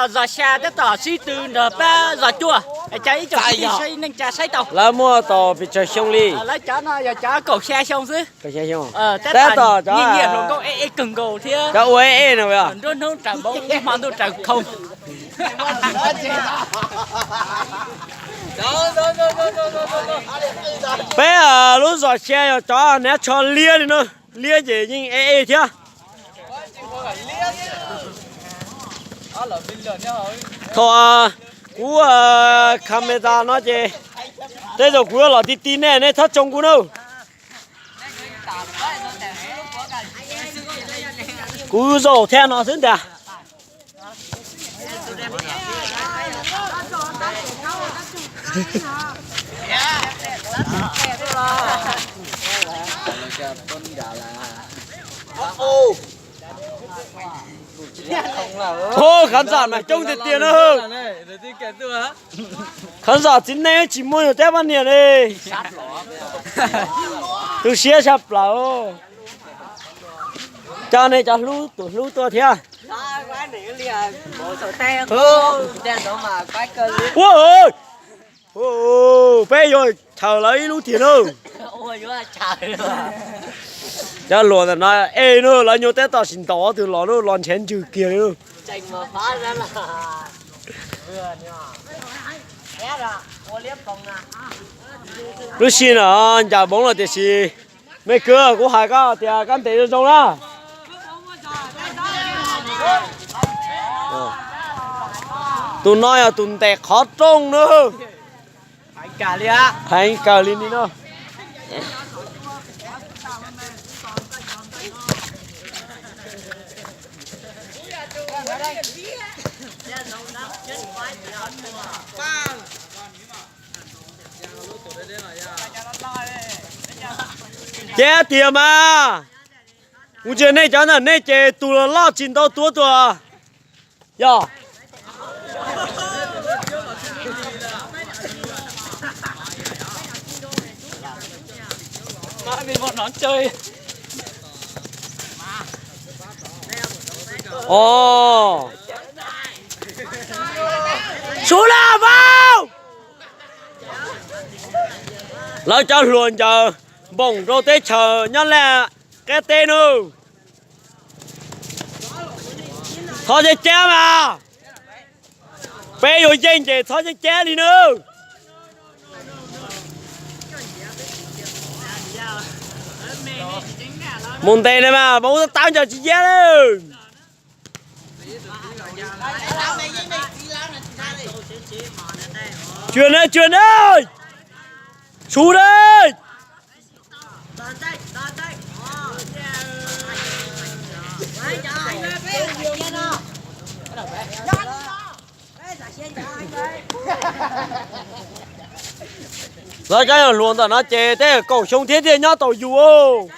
Zos xya tab tom sib tw nrog pab zos cuaj, cas ib tsoom kwv tij saib neej tsa saib tau. Lawv muaj tau pes tsawg xyoo li? Lawv cov no yog cov kaum xya xyoo xwb. Kaum xya xyoo. Tab tom cov nyiam hluas nkauj ej ej kawg nkaus thiab. Cov ua ej ej no. Nruab hnub raws npoo, hmo ntuj raws khoo. Peb lub zos xya yog cov hnav tsho liab li no, liab ces yeej ej ej thiab. Thaum kuv camera no ces tej zaum kuv yuav los ti ti nej, nej txhob tsoo kuv na. Kuv zaum thiab no xwb ntag. Thov khán giả mas coob tiag tiag na. Khán giả txiv neej tsis muaj yus teb pab niam li. Tu siab tshaj plaws. Coj nej cov hlub tus hlub tuaj thiab. Ua, peb yuav chaws lawv ib lub tiag na. Cov hluas ntawm no ej na, lawv nyuag teb tom tsis ntaus twg los na, los nrhiav ntsws kiag li na. Lub sij no ncaws npoo lawm tiam sis me kwv, kuv hais koj tias koj ntes zoo zoo na. Tus no yog tus ntes qhov rooj na. Heev kawg li ni no. Cab tiag mas. Kuv ntsia nej cov ntawm nej ces tus los loj tsis ntau tuav tuaj. Yog. Ov. Sub laj vaub. Lawv cov hluas ncaws npoom rau teb chaws nyob laj qab teb nawb. Txhob cab cab mas. Peb yuav yeej ces txhob cab cab li nawb. Mus ntes na mas, mus tab ncaws tsis cab lawm. Cuag na, cuag na. Sub na. Lawv cov yog hluas ntawm no ces tej kaum xyoo thiab thiaj nyob tau yus.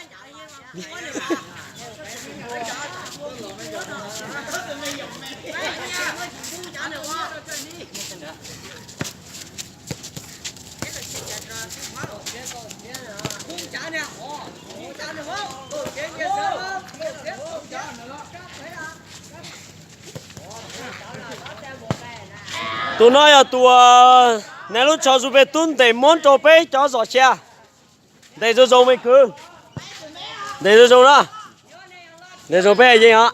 Tus no yog tus, nws lub tsho zus pes tub ntes muab rau peb cov zos xya. Ntes zoo zoo me kwv. Ntes zoo zoo na. Ntes zoo peb yeej os.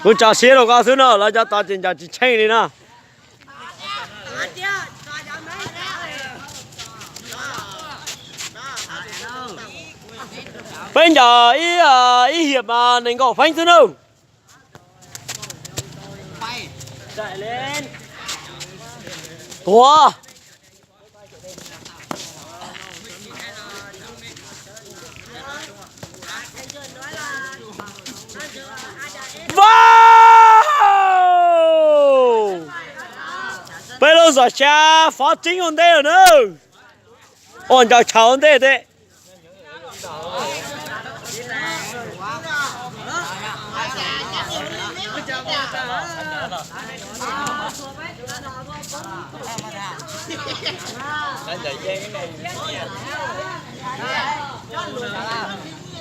Kuv tso siab rau koj xwb no, lawv cov tod ces ncaws tsis tsheej li na. Peb ncaws ib, ib hiam mas nees nkaum feeb xwb na. Tuav. Vau! Peb lub zos xya Fov Tseeb ua ntej lawm na. Ua ncaws tshav ua ntej tej.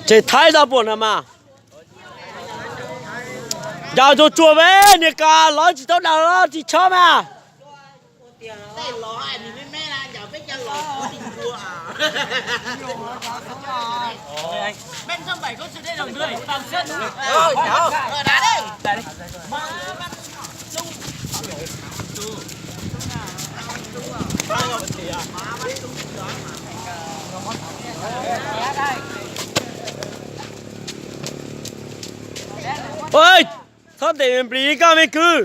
Tseem thaib tau puas na mas. Ncaws tsuag tsuag me, niag kas lov tsis tau daws los tsis tshov mas. Txhob ntes me plis koj me kwv.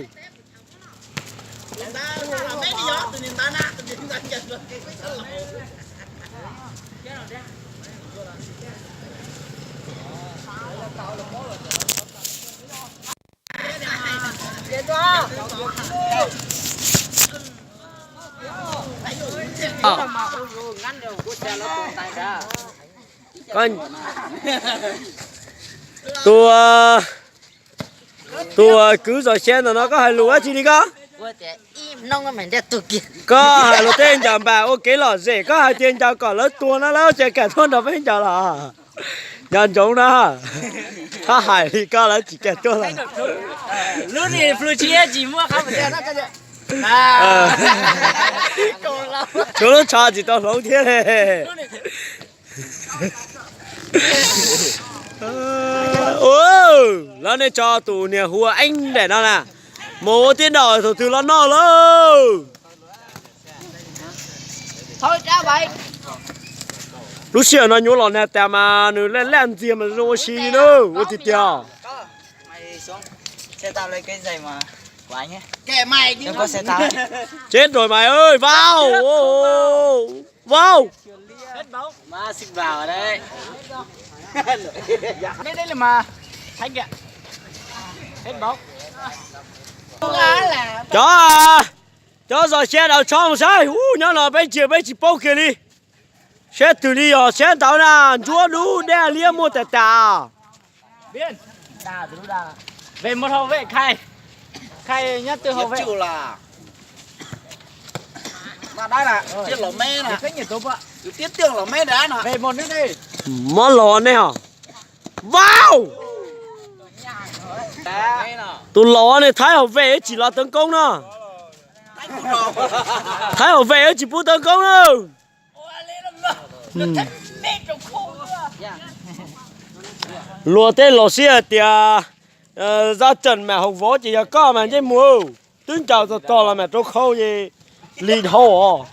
Tus, tus kwv Zom Xya ntawm no koj hais lus dab tsi li koj? Koj hais lus tej ncaws npam ua kev lom zem, koj hais tias ncaws kom lawv tuag no lawv ua cas kam tuaj nrog peb ncaws los? Nco ntsoov na, txhob hais li koj lawv tsis kam tuaj lawm. Tshuav lub tsho tsis tau hloov thiab li. Lawv nej tso tus niag hu ua Eeb nraim no na, mus ua tib daim thaum twg los noj lauj. Lub sij hawm no nyuam los nag tas mas nws laj laj ntxiag mas zoo ua si li na, ua tiag tiag. Tsev ruam mas, vau, vau. Cov, cov Zom Xya daws tsho mus saib, ub, nyob no peb ntsia peb tsis paub kiag li. Saib twg li yog saib ntawd na, ntsuab dub dej liab muaj tas tas. Mob los nej hos. Vau! Tus laus ne, Thaib hauv ves tsis los tawv koob no. Thaib hauv ves tsis pub tawv koob na. Luag tej laus siab hais tias, zaj tseem mam haus vov ces yog koj mas ncej mus, twb ncaws tog tog los mam rau khau ces li dhau os.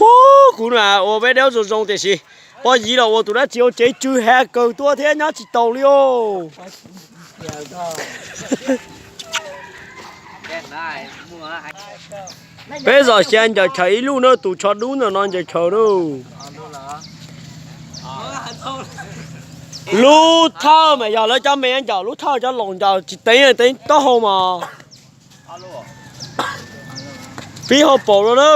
Ub, kuv na ua peb dab zoo zoo tiam sis poj yiv los ua tus dab tsi ua tsev tsw ha kaws tuaj thiab nyob tsis taus li os. Peb Zom Xya ncaws chaws ib lub na, tus tsho dub ntawm no ncaws chaws na. Lub thawj mas yog lawv cov me ncaws, lub thawj cov laus ncaws tsis teev teev taub hau mas. Pib hauv paus los na.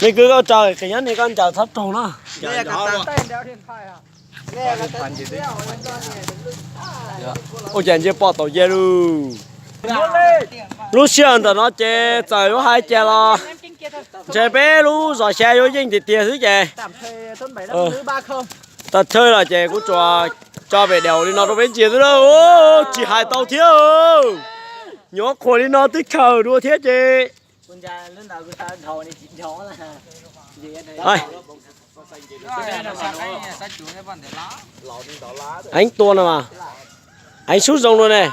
Me kwv koj tso qis nyob ni koj ncaws txhob raug na. Ua cas ntsia pom tau ye lawm. Lub sij hawm ntawm no ces txawm yuav hais cas los ntshe peb lub Zom Xya yuav yeej tiag tiag xwb ces. Tag thawj los ces kuv tsuas tso video li no rau peb ntsia xwb na. Tsis hais tau thiab. Nyuam qhuav li no twb chaws dua thiab ces. Eev tua no mas, Eev sub zoo no ne.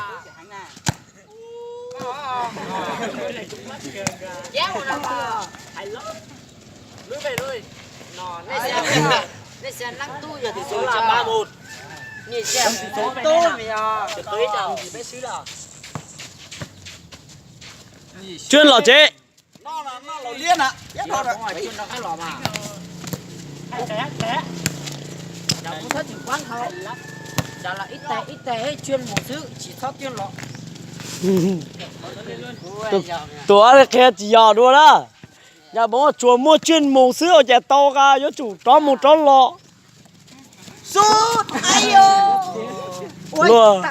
Tsuab los tsev. Tus qhia tsis yog dua na. Yog tsuas muaj tswj mus xwb ua cas tau, yuav tsum rov mus rov los. Luag,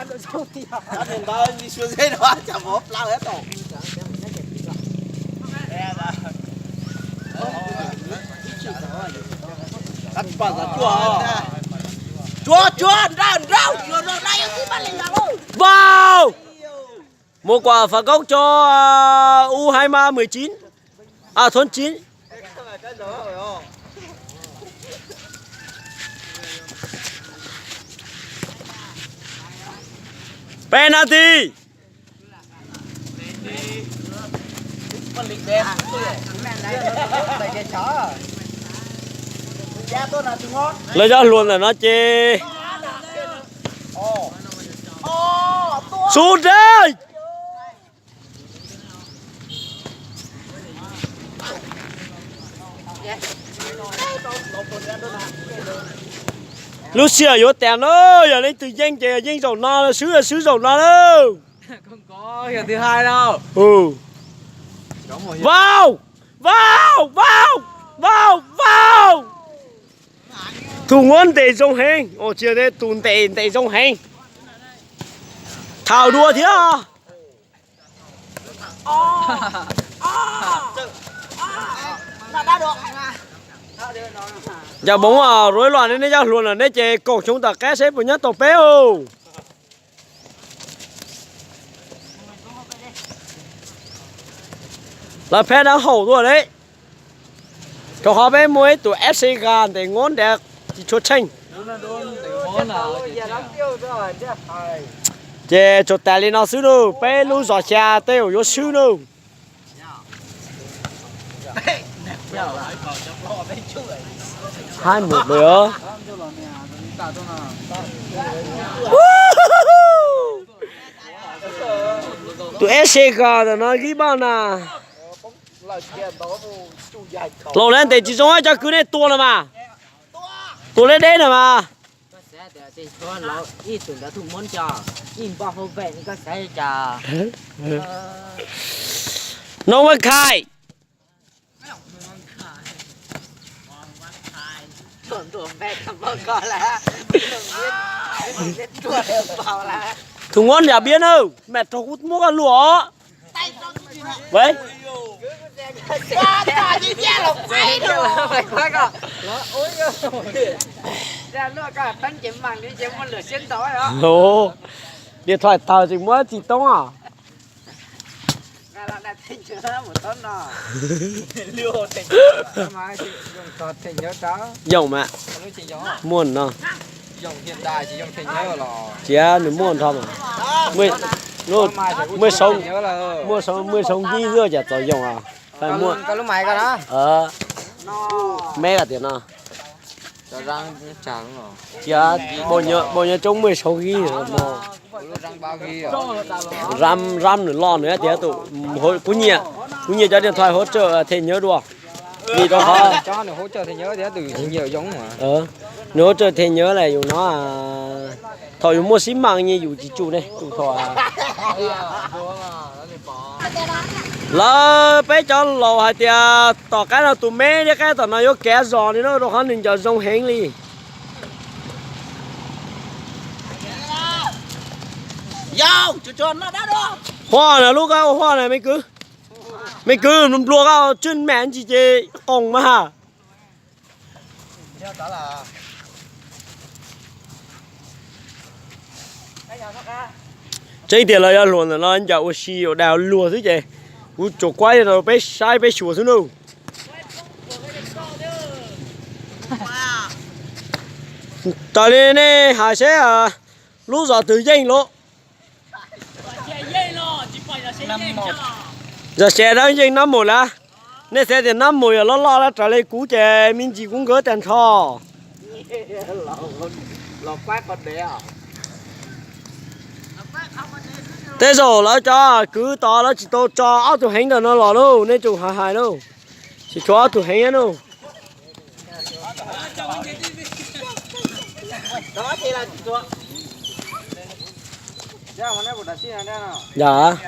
Vau! Một quả phạt góc cho U hai ba mười chín. À, thôn chín. Penalty. Lawv cov hluas ntawm no ces xub nrab. Lub sij hawm yuav tas na, yog leej twg yeej ces yeej zaum no, swb swb zaum no na. Vau! Vau! Vau! Vau! Vau! Tus muab ntes zoo heev, tsis, tus ntes ntes zoo heev. Thaum dua thiab. Cov Hmoob rối loạn ne, neb cov hluas no neb ces koom xyoo tom qab seb puas nyob tau peb os. Lawv phab dab haum tuaj deb, rau qhov peb muaj ib tug F C G ntes nyob nrad tsis tshua tsheej. Ces tsuas tas li no xwb lauj, peb lub zos xya tej zaum yuav swb lauj. Hai một rồi. Tus F C G ntawm no gib baj na. Laus lawm ntes tsis zoo, cov kwv nej tua no mas. Tua deb deb no mas. Nov Vas Khai. Tus muab nram biab na, mas rau kuv muab koj luam. Điện thoại tawg tsis muab tsis toob os. Yoom mas, muaj no. Tsis, nws muaj nrho mas. Muaj, muaj soo nkib xwb cas txaus yoom os. Me tias no. Tsis, bao nhiêu trống mười sáu gig. Rab, rab nws loj nws tias tus, kuv nyiam, kuv nyiam cov điện thoại hỗ trợ thêm nhớ dua. Vim rau qhov nws hỗ trợ thêm nhớ là yus no, thaum yus muaj xib mam ne yus tsis tsum ne, tsum thaum lawv peb cov laus hais tias tom qab no tus me thiab qaib tom no yuav kav zos li na, rau qhov nws ncaws zoo heev li. Huaj na, lub koj ua huaj na me kwv. Me kwv, nplua koj tswj mam ntsis ces qoos mas. Tseeb tias lawv cov hluas ntawm no ncaws ua si ua dag luag xwb ces kuv tsuas kuab rau peb saib peb xyuas xwb nawb. Raws li nej hais seb lub zos twg yeej lawm. Zos Xyas dab yeej Nab Mus lawm. Nej xav tias Nab Mus yog loj loj lawm raws li kuv ces me ntsis kuv nkawd tag nrho. Tej zaum lawv cov kwv tod lawv tsis tau tso ob tug heev ntawm no los lauj, nej tsum hais hais lauj. Tsis tshuav ob tug heev lauj. Yog.